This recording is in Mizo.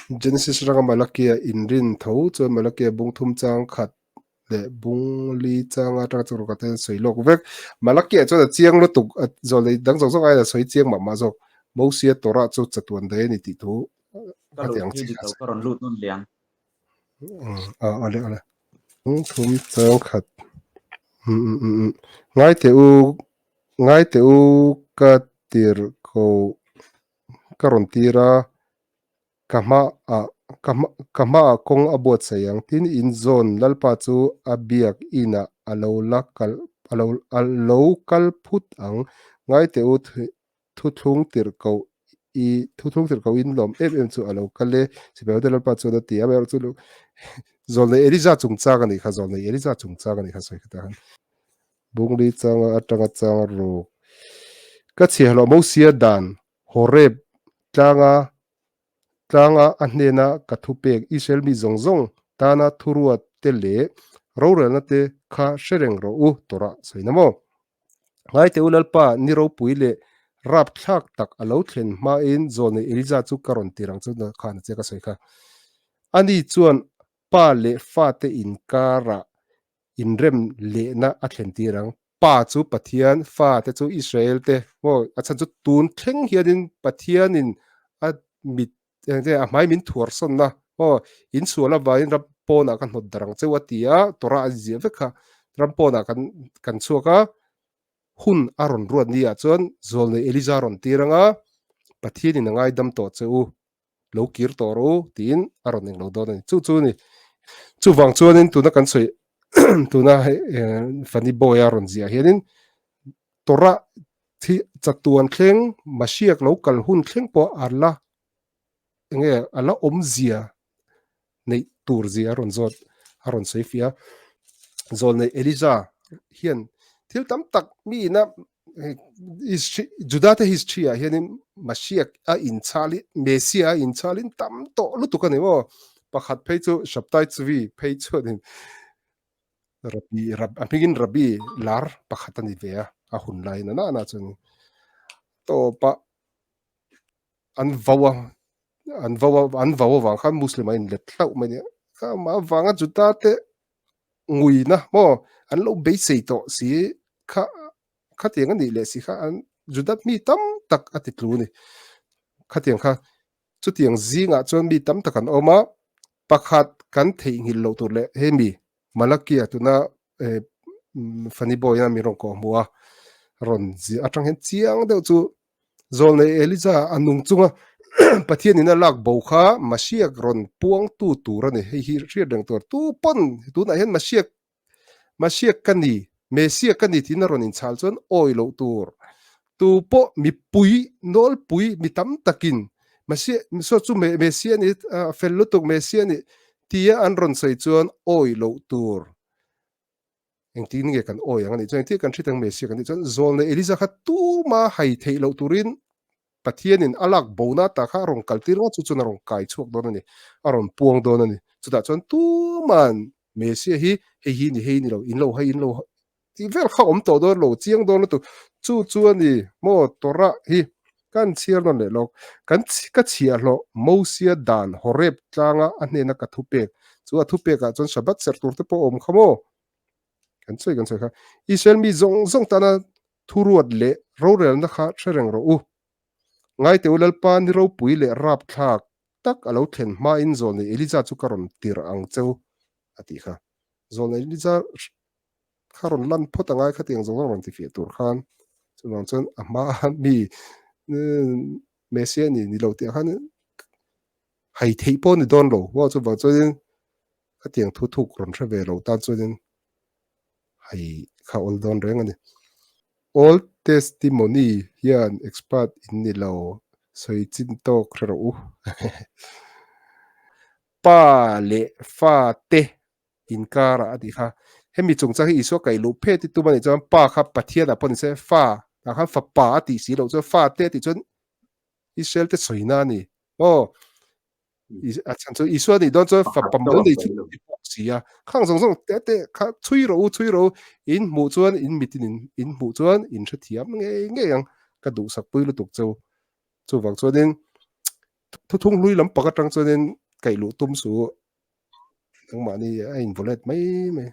Genesis atanga Malakia inrin tho chuan Malakia bung thum chang khat leh bung li changa atanga chu rawh ka te sawi lawk vek. Malakia chuan a chiang lutuk a zawh leh dang zawng zawng aiin a sawi chiang mah mah zawk. Mosia Torah chu chatuan daih a ni tih thu Ka a ti lut ang hi chi dik kha lo ka rawn lut nawn liang. A awle awle. Bung thum chang khat. Ngai teh u ngai teh u ka tir ko ka rawn tir a. Ka hmaah ka hma ka hmaah kawng a buatsaih ang. Tin, in zawn Lalpa chu a biak inah a lo la kal a lo a lo kal phut ang. Ngai teh u, thuthlung tirh koh i thuthlung tirh koh in lawm em em chu a lo kal e. Sipaiote Lalpa chuan a ti a, amaherawhchu chu Zawlnei Eliza chungchang a nih kha, Zawlnei Eliza chungchang a nih kha sawi kha ta khan. Bungli changa atanga chang ruk. Ka chhiahhlawh Mosia dan Horeb tlanga tlanga a hnena ka thupek Israel mi zawng zawng tana thuruat te leh rorelna te kha hre reng rawh u Torah sawina maw? Ngaite u Lalpa ni ropui leh rapthlak tak a lo thlen hmain Zawlnei Elija chu ka rawn tir ang chu khan a che ka sawi kha. Ani chuan pa leh fate inkarah inrem lehna a thlen tir ang. Pa chu Pathian, fa te chu Israel te maw? A chhan chu tun thleng hianin Pathianin a mit eng a hmai min thuarsawnna maw? Insual avangin ram pawnah ka hnawt darh ang cheu a ti a, Torah a ziah vek kha. Ram pawnah kan kan chhuak a, hun a rawn ruat ni ah chuan Zawlnei Eliza a rawn tir ang a, Pathianin a ngaidam tawh che u. lo kir tawh rawh u tiin a rawn englo dawn a ni. Chu chu a ni. Chuvang chuanin tuna kan sawi tuna hei Funny Boy a rawn ziah hianin Torah thi chatuan thleng Mashiach lo kal hun thleng pawh a la enge a la awmzia neih tur zia a rawn zawt a rawn sawi fiah a. Zawlnei Elijah hian thil tam tak mi ina Juda te history ah hianin Mashiach a inchhal hi Messiah a inchhal in tam tawh lutuk a ni maw pakhat phei chu Shabtai Tzvi phei chuanin Rabbi a hmingin Rabbi lar pakhat a ni ve a a hun laiin a nana chuan tawpa an vo a an vo a an vo avang khan Muslim a inlet hlauh mai a nia kha amah avanga Juda te nguina maw an lo beisei tawh si kha khatiang a nih leh si kha an Juda mi tam tak a ti tlu a ni khatiang kha chutiang zingah chuan mi tam tak an awm a pakhat kan theihnghilh loh tur leh hemi Malakia tuna eh Funny Boy a mi rawn kawh hmu a rawn ziah atang hian chiang deuh chu Zawlnei Elija a nung chunga Pathianin a lak bo kha Masiak rawn puangtu tur a ni. Hei hi hriat reng tur tu pawn tunah hian Masiak Masiak ka ni, Messiah ka ni tiin a rawn inchhal chuan awi loh tur. Tu pawh mipui nawlpui mi tam takin Masiah saw chu Messiah a ni, a fel lutuk Messiah a ni tia an rawn sawi chuan awi loh tur. Engtin nge kan awi ang a nih chuan engtin kan hre ang Messiah kan tih chuan Zawlnei Elija kha tuma hai theih loh turin Pathianin a lak bona ta kha a rawn kal tir ngawt chu chuan a rawn kai chhuak dawn a ni, a rawn puang dawn a ni. Chutah chuan tuman Messiah hi hei hi ni hei ni lo, in lo hai in lo tih vel kha awm tawh dawn lo, chiang dawn lutuk. Chu chu a ni maw Torah hi kan chhiar nawn leh lawk. Kan ka chhiahhlawh Mosia dan Horeb tlanga a hnena ka thupek. Chu a thupekah chuan Shabbat serh tur te pawh a awm kha maw? Kan sawi kan sawi kha. Israel mi zawng zawng tana thuruat leh rorelna kha hre reng rawh u. Ngaite u Lalpa ni ropui leh rapthlak tak a lo thlen hmain Zawlnei Elija chu ka rawn tirh ang cheu a tih kha. Zawlnei Elija kha rawn lan phawt angai khatiang zawng zawng rawn ti fiah tur khan chuvang chuan a hma mi Messiah ni ni lo tih ah khan hai theih pawh ni dawn lo maw chuvang chuanin khatiang thu thuk rawn hre ve lo tan chuanin hei kha awl dawn reng a ni. Old Testimony hian expert in ni lo sawi chin tawk hre rawh u. Pa leh fa te inkarah a tih kha. Hemi chungchang hi Isua kaih luh phet i tum a nih chuan Pa kha Pathian ah pawh ni se, Fa ah khan Fapa a tih si loh chuan Fa te a tih chuan Israel te sawina a ni. Aw, a chhan chu Isua nih dawn chuan Fapa mal nei chu ti bawk si a. Khang zawng zawng te te kha chhui rawh u, chhui rawh u, in hmuh chuan in mitin in in hmuh chuan in hrethiam ngei ngei ang. Ka duhsak pui lutuk cheu. Chuvang chuanin. Thuthung hlui lam pak atang chuanin kaih luh tum su. Nangmahni a invaw let mai mai.